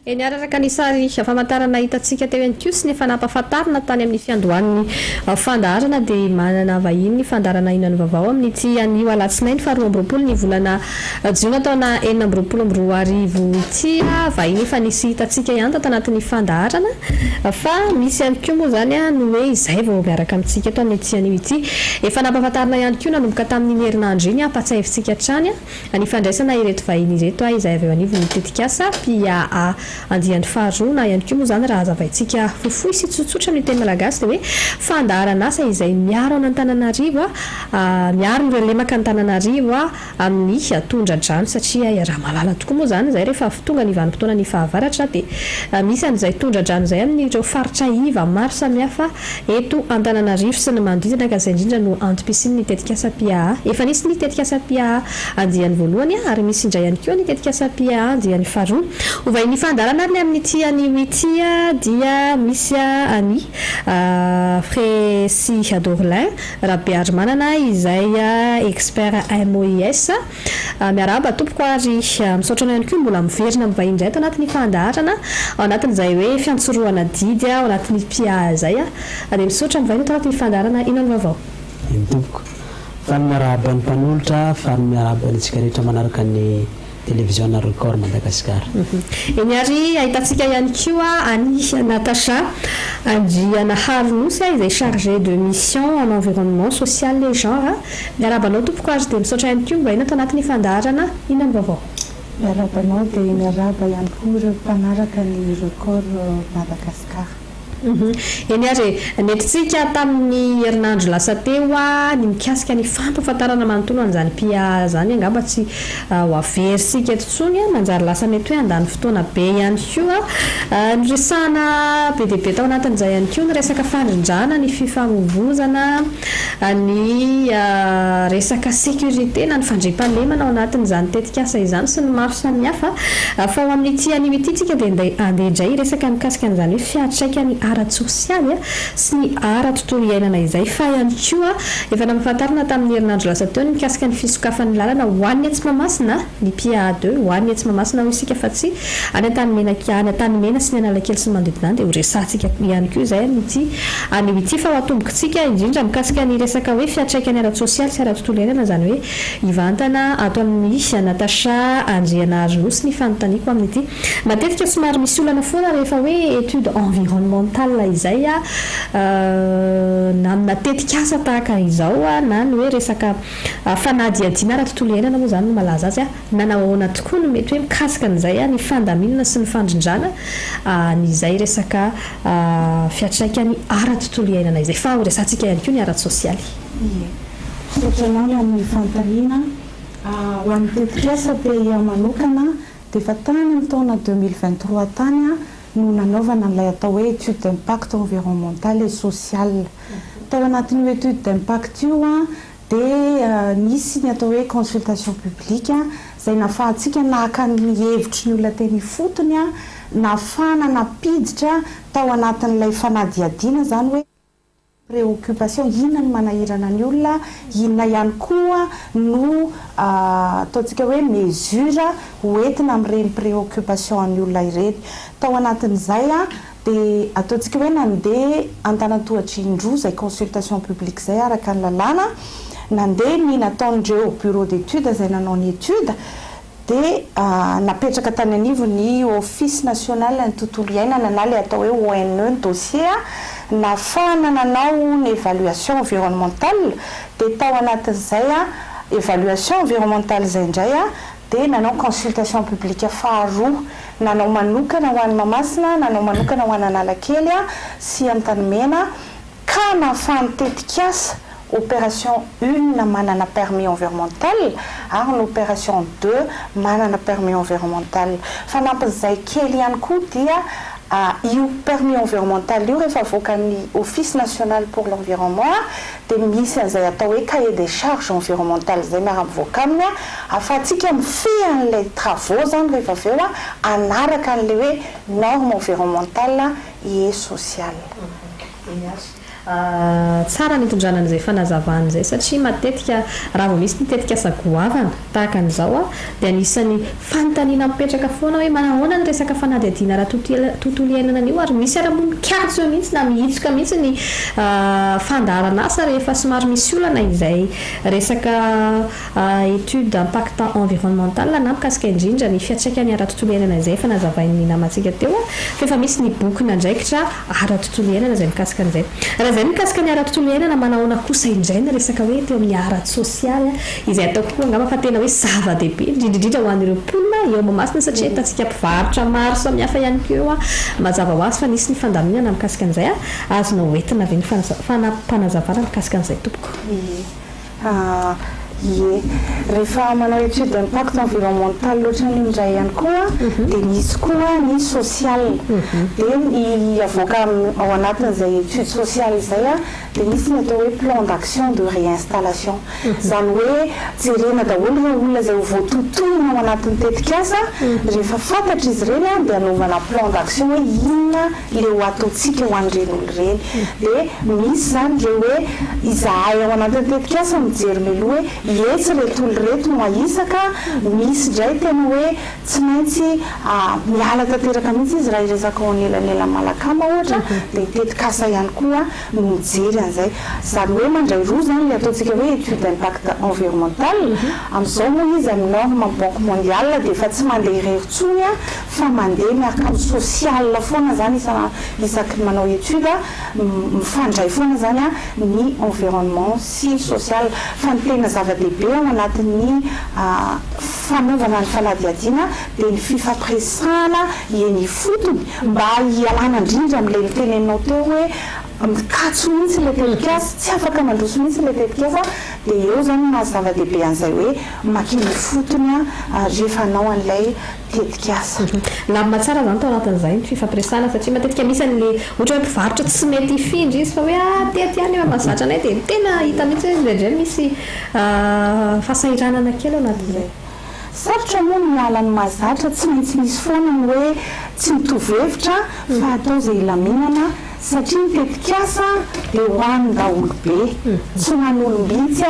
Eny ary, araka ny sary famantarana hitantsika teo ihany koa sy ny efa nampahafantarina tany amin'ny fiandohan'ny fandaharana dia manana vahiny ny fandaharana Inona no Vaovao amin'ity anio alatsinainy faha 22 ny volana jiona taona 2026 ity. Vahiny efa nisy hitantsika ihany tato anatin'ny fandaharana fa misy ihany koa moa izany ny hoe izay vao miaraka amintsika eto amin'ity anio ity. Efa nampahafantarina ihany koa nanomboka tamin'iny herinandro iny, ampahatsiahivintsika hatrany Ny fandraisana ireto vahiny ireto izay avy eo anivon'ny tetikasa PIAA andiany faharoa na ihany koa moa izany raha hazavaintsika fohifohy sy tsotsotra amin'ny teny malagasy dia hoe fandaharan'asa izay miaro an'Antananarivo miaro ireo lemaka Antananarivo amin'ny tondra-drano satria iaraha-mahalala tokoa moa izany izay rehefa tonga ny vanim-potoanan'ny fahavaratra dia misy an'izay tondra-drano izay amin'ireo faritra iva maro samihafa eto Antananarivo sy ny manodidina ka izay indrindra no antom-pisian'ny tetikasa PIAA. Efa nisy ny tetikasa PIAA andiany voalohany ary misy indray ihany koa ny tetikasa PIAA andiany faharoa. Ho vahin'ny fandaharana ary ny amin'ity anio ity dia misy an'i Fresy Dorlin Rabearimanana izay expert MOIS. Miarahaba tompoko ary misaotra anao ihany koa mbola miverina mivahiny indray ato anatin'ny fandaharana ao anatin'izay hoe fiantsorohana didy ao anatin'ny PA izay dia misaotra mivahiny ato anatin'ny fandaharana Inona ny vaovao. Eny tompoko. Faly miarahaba ny mpanolotra, faly miarahaba antsika rehetra manaraka ny televiziona Record Madagascar. Eny ary ahitantsika ihany koa an'i Natacha Andrianaharinosy izay chargée de mission en environnement social et genre. Miarahaba anao tompoko ary dia misaotra ihany koa mivahiny ato anatin'ny fandaharana Inona ny vaovao. Miarahaba anao dia miarahaba ihany koa ireo mpanaraka ny Record Madagascar. Eny ary e, nentintsika tamin'ny herinandro lasa teo ny mikasika ny fampahafantarana manontolo an'izany PIA izany, angamba tsy ho averintsika eto intsony, manjary lasa mety hoe handany fotoana be ihany koa. Noresahana be dia be tao anatin'izay ihany koa ny resaka fandrindrana ny fifamoivozana, ny resaka sécurité na ny fandriampahalemana ao anatin'izany tetikasa izany sy ny maro samihafa. Fa ho amin'ity anio ity tsika dia andeha indray hiresaka mikasika an'izany hoe fiantraikany ara-tsosialy sy ny ara-tontolo iainana izay. Fa ihany koa efa nampahafantarina tamin'ny herinandro lasa teo ny mikasika ny fisokafan'ny lalana ho an'ny etsy Mahamasina, ny PA deux ho an'ny etsy Mahamasina hoy isika fa tsy any Antanimena any Antanimena sy ny Analakely sy ny manodidina any dia ho resahantsika ihany koa izay amin'ity anio ity fa ho atombokitsika indrindra mikasika ny resaka hoe fiantraikany ara-tsosialy sy ara-tontolo iainana izany hoe hivantana ato amin'i Natacha Andrianarinosy ny fanontaniako amin'ity. Matetika somary misy olana foana rehefa hoe étude environnementale izay na amina tetikasa tahaka izao na ny hoe resaka fanadihadiana ara-tontolo iainana moa izany no malaza azy Nanao ahoana tokoa no mety hoe mikasika an'izay ny fandaminana sy ny fandrindrana an'izay resaka fiantraikany ara-tontolo iainana izay? Fa horesahantsika ihany koa ny ara-tsosialy. Ie. Misaotra anao ny amin'ny fanontaniana. Ho an'ny tetikasa PIA manokana dia efa tany amin'ny taona 2023 tany no nanaovana an'ilay atao hoe étude d'impact environnemental et social. Tao anatin'io étude d'impact io Dia nisy ny atao hoe consultation publique izay nafahantsika naka ny hevitry ny olona teny ifotony, nafahana nampiditra tao anatin'ilay fanadihadiana izany hoe préoccupation, inona no manahirana ny olona, inona ihany koa no ataontsika hoe mesure ho entina amin'ireny préoccupation an'ny olona ireny. Tao anatin'izay Dia ataontsika hoe nandeha antanan-tohatra indroa izay consultation publique izay araka ny lalàna, nandeha ny nataon'ireo bureau d'études izay nanao ny étude, dia napetraka tany anivon'ny Office national ny tontolo iainana na ilay atao hoe ONE ny dossier, nahafahana nanao ny évaluation environnementale, dia tao anatin'izay évaluation environnementale izay indray dia nanao consultation publique faharoa, nanao manokana ho an'i Mahamasina, nanao manokana ho an'Analakely sy Antanimena, ka nahafahan'ny tetikasa opération une manana permis environnemental ary ny opération deux manana permis environnemental. Fanampin'izay kely ihany koa dia io permis environnemental io rehefa avoakan'ny Office national pour l'environnement dia misy an'izay atao hoe cahier des charges environnemental izay miara-mivoaka aminy ahafahantsika mifehy an'ilay travaux izany rehefa avy eo hanaraka an'ilay hoe norme environnementale et sociale. Eny ary. Tsara ny hitondrana an'izay fanazavana izay satria matetika raha vao misy ny tetikasa goavana tahaka an'izao dia anisan'ny fanontaniana mipetraka foana hoe manahoana ny resaka fanadihadiana ara-tontolo iainana an'io ary misy ara moa mikatso eo mihitsy na mihitsoka mihitsy ny fandaharan'asa rehefa somary misy olana izay resaka étude d'impact environnemental na mikasika indrindra ny fiantraikany ara-tontolo iainana izay efa nazavain'ny namantsika teo fa efa misy ny bokin'andraikitra ara-tontolo iainana izay mikasika an'izay. Raha izay ny mikasika ny ara-tontolo iainana, manahoana kosa indray ny resaka hoe teo amin'ny ara-tsosialy izay ataoko koa angamba fa tena hoe zava-dehibe indrindra indrindra ho an'ireo mponina eo Mahamasina satria ahitantsika mpivarotra maro samihafa ihany koa eo. Mazava ho azy fa nisy ny fandaminana mikasika an'izay. Azonao entina ve ny fanazavana mikasika an'izay tompoko? Ie. Rehefa manao étude d'impact environnemental ohatran'io indray ihany koa dia misy koa ny social. Dia ny avoaka ao anatin'izay étude sociale izay dia misy ny atao hoe plan d'action de réinstallation. Izany hoe jerena daholo ireo olona izay ho voatotohina ao anatin'ny tetikasa, rehefa fantatra izy ireny dia anaovana plan d'action hoe inona le ho ataontsika ho an'ireny olona ireny. Dia misy izany ireo hoe izahay ao anatin'ny tetikasa mijery mialoha hoe etsy ireto olona ireto no ahisaka, misy indray tena hoe tsy maintsy miala tanteraka mihitsy izy raha hiresaka ao anelanelan'i Malakama ohatra dia ny tetikasa ihany koa no mijery an'izay. Izany hoe mandray roa izany ilay ataontsika hoe étude d'impact environnemental. Amin'izao moa izy amin'ny norme banque mondiale dia efa tsy mandeha irery intsony fa mandeha miaraka amin'ny social foana zany isa isaky ny manao étude mifandray foana zany ny environnement sy social fa ny tena zava-dehibe ao anatin'ny fanaovana ny fanadihadiana dia ny fifampiresahana eny ifotony mba hialana indrindra amin'ilay noteneninao teo hoe mikatso mihitsy ilay tetikasa tsy afaka mandroso mihitsy ilay tetikasa dia eo zany no maha zava-dehibe an'izay hoe makeny ifotony rehefa hanao an'ilay tetikasa. Lamina tsara zany tao anatin'izay ny fifampiresahana satria matetika misy an'le ohatra hoe mpivarotra tsy mety hifindra izy fa hoe ah aty aty any efa mahazatra anay dia tena hita mihitsy hoe indraindray misy fahasahiranana kely ao anatin'izay. Sarotra moa ny miala ny mahazatra, tsy maintsy misy foana ny hoe tsy mitovy hevitra fa atao izay hilaminana Satria ny tetikasa dia ho an'ny daholobe, tsy ho an'olom-bitsy,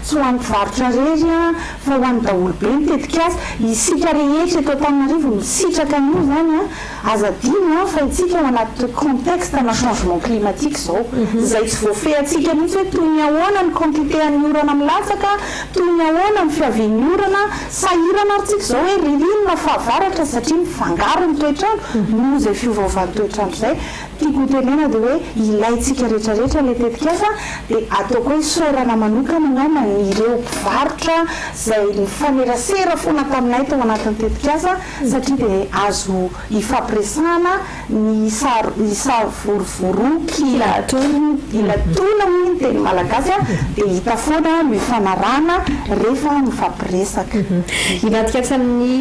tsy ho an'ny mpivarotra irery fa ho an'ny daholobe ny tetikasa. Isika rehetra eto Antananarivo misitraka an'io izany, aza adino fa isika ao anaty contexte ana changement climatique izao, izay tsy voafehintsika mihitsy hoe toy ny ahoana ny quantité an'ny orana milatsaka, toy ny ahoana ny fiavian'ny orana, sahirana ary tsika izao hoe ririnina fahavaratra satria mifangaro ny toetr'andro noho izay fiovaovan'ny toetr'andro izay. Tiako ho tenena dia hoe ilaintsika rehetra rehetra ilay tetikasa dia ataoko hoe isaorana manokana angamba ny ireo mpivarotra izay nifanerasera foana taminay tao anatin'ny tetikasa satria dia azo ifampiresahana ny isavorovorokilatona hoy ny teny malagasy dia hita foana no ifanarahana rehefa mifampiresaka. Hivadika atsy amin'ny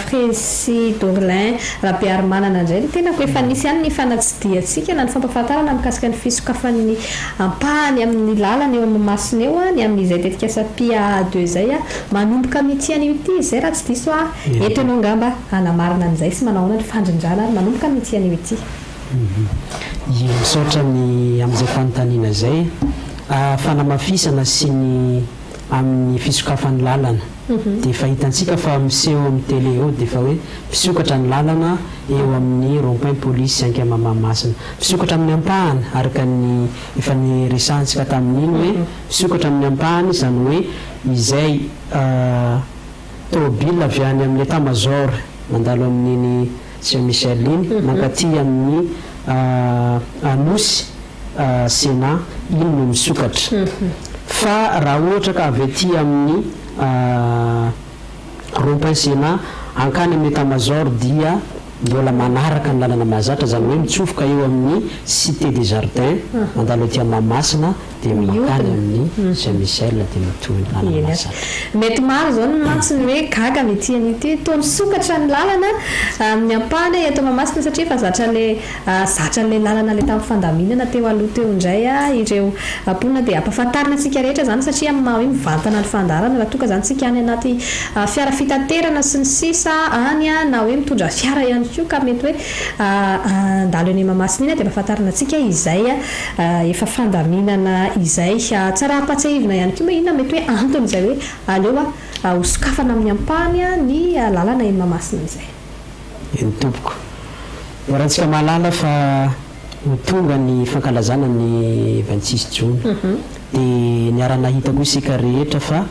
Frezy Dorlin Rabearimanana indray ny tenako. Efa nisy ihany ny fanatsidihantsika na ny fampahafantarana mikasika ny fisokafan'ny ampahany amin'ny lalana eo Mahamasina eo, ny amin'izay tetikasa PAA deux izay. Manomboka amin'ity anio ity izay raha tsy diso aho. Eto ianao angamba hanamarina an'izay sy manao ahoana ny fandrindrana ary manomboka amin'ity anio ity. Ie, misaotra ny amin'izay fanontaniana izay. Fanamafisana sy ny amin'ny fisokafan'ny lalana. Dia efa hitantsika fa miseho amin'ny télé eo dia efa hoe misokatra ny lalana eo amin'ny rond point police Ankiamamahamasina. Misokatra amin'ny ampahany araka ny efa niresahantsika tamin'iny hoe misokatra amin'ny ampahany izany hoe izay tômôbila avy any amin'ny état major mandalo amin'iny Saint Michel iny mankaty amin'ny Anosy Sénat iny no misokatra. Fa raha ohatra ka avy aty amin'ny rond point Sénat hankany amin'ny état major dia mbola manaraka ny lalana mahazatra, izany hoe mitsofoka eo amin'ny cité des jardins mandalo aty Mahamasina dia mankany amin'ny Saint Michel dia mitohy ny lalana mahazatra. Mety maro izao ny mantsy ny hoe gaga amin'ity anio ity, toa misokatra ny lalana amin'ny ampahany eto Mahamasina satria efa zatra ilay Zatra an'ilay lalana ilay tamin'ny fandaminana teo aloha teo indray ireo mponina dia ampahafantarina antsika rehetra izany satria amin'ny maha hoe mivantana ny fandaharana raha toa ka izany tsika any anaty fiara fitaterana sy ny sisa any na hoe mitondra fiara ihany ihany koa ka mety hoe handalo eny Mahamasina iny dia ampahafantarina antsika izay efa fandaminana izay. Tsara ampahatsiahivina ihany koa moa inona mety hoe anton'izay hoe aleo hosokafana amin'ny ampahany ny lalana eny Mahamasina izay. Eny tompoko. Iarahantsika mahalala fa ho tonga ny fankalazana ny 26 jona. Dia niara-nahita koa isika rehetra fa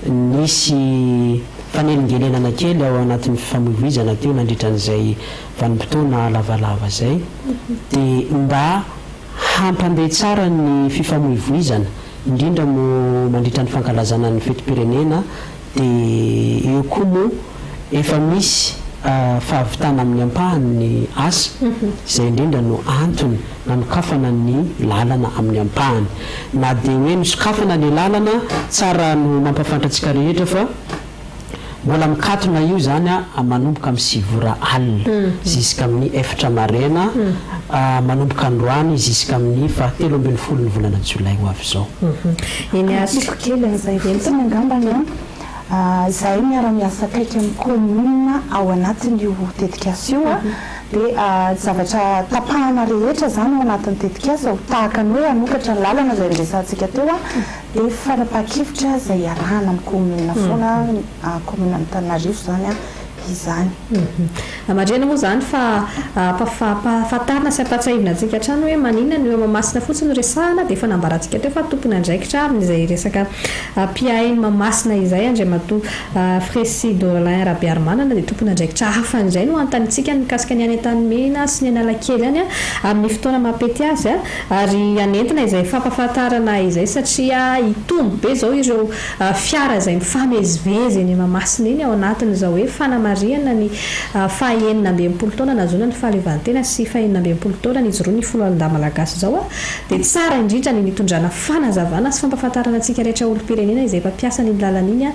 nisy fanelingelenana kely ao anatin'ny fifamoivoizana teo nandritra an'izay vanim-potoana lavalava izay. Dia mba hampandeha tsara ny fifamoivoizana, indrindra moa mandritra ny fankalazana ny fetim-pirenena, Dia eo koa moa efa misy fahavitana amin'ny ampahany ny asa, izay indrindra no antony nanokafana ny lalana amin'ny ampahany. Na dia hoe nosokafana ny lalana, tsara no mampahafantatra antsika rehetra fa mbola mikatona io izany manomboka amin'ny sivy ora alina ziskamin'ny efatra maraina, manomboka androany ziskamin'ny faha 13 ny volana jolay ho avy izao. Eny ary. Ampiako kely an'izay fotsiny angambany an, izahay miara-miasa akaiky amin'ny commune ao anatin'io tetikasa io an, dia zavatra tapahana rehetra izany ao anatin'ny tetikasa, tahaka ny hoe hanokatra ny lalana izay niresahantsika teo an, dia fanapahan-kevitra izay iarahana amin'ny commune foana, commune Antananarivo izany an, izany. Marihana moa izany fa ampahafantarina sy ampahatsiahivina antsika hatrany hoe maninona ny eo Mahamasina fotsiny no resahana dia efa nambarantsika teo fa tompon'andraikitra amin'izay resaka mpiahy ny Mahamasina izay Andriamatoa Fresy Dorlin Rabearimanana dia tompon'andraikitra hafa indray no anontaniantsika ny mikasika ny any Antanimena sy ny Analakely any amin'ny fotoana mampety azy ary hanentina izay fampahafantarana izay satria hitombo be izao ireo Fiara izay mifamezivezy eny Mahamasina eny ao anatin'izao hoe fanamarihana ny faha 66 taona nahazoana ny fahaleovantena sy faha 66 taona nijoroan'ny Foloalindahy Malagasy izao dia tsara indrindra ny nitondrana fanazavana sy fampahafantarana antsika rehetra olom-pirenena izay mpampiasa an'iny lalana iny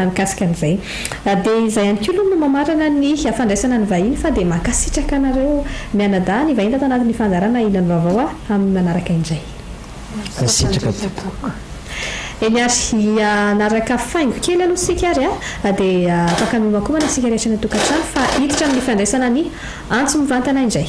mikasika an'izay. Dia izay ihany koa aloha no mamarana ny fandraisana ny vahiny fa dia mankasitraka anareo mianadahy ny vahiny tato anatin'ny fandaharana Inona ny vaovao amin'ny manaraka indray. Mankasitraka tompoko. Eny ary, hanaraka faingo kely aloha isika ary dia afaka miomankomana isika rehetra any an-tokantrano fa hiditra amin'ny fandraisana ny antso mivantana indray.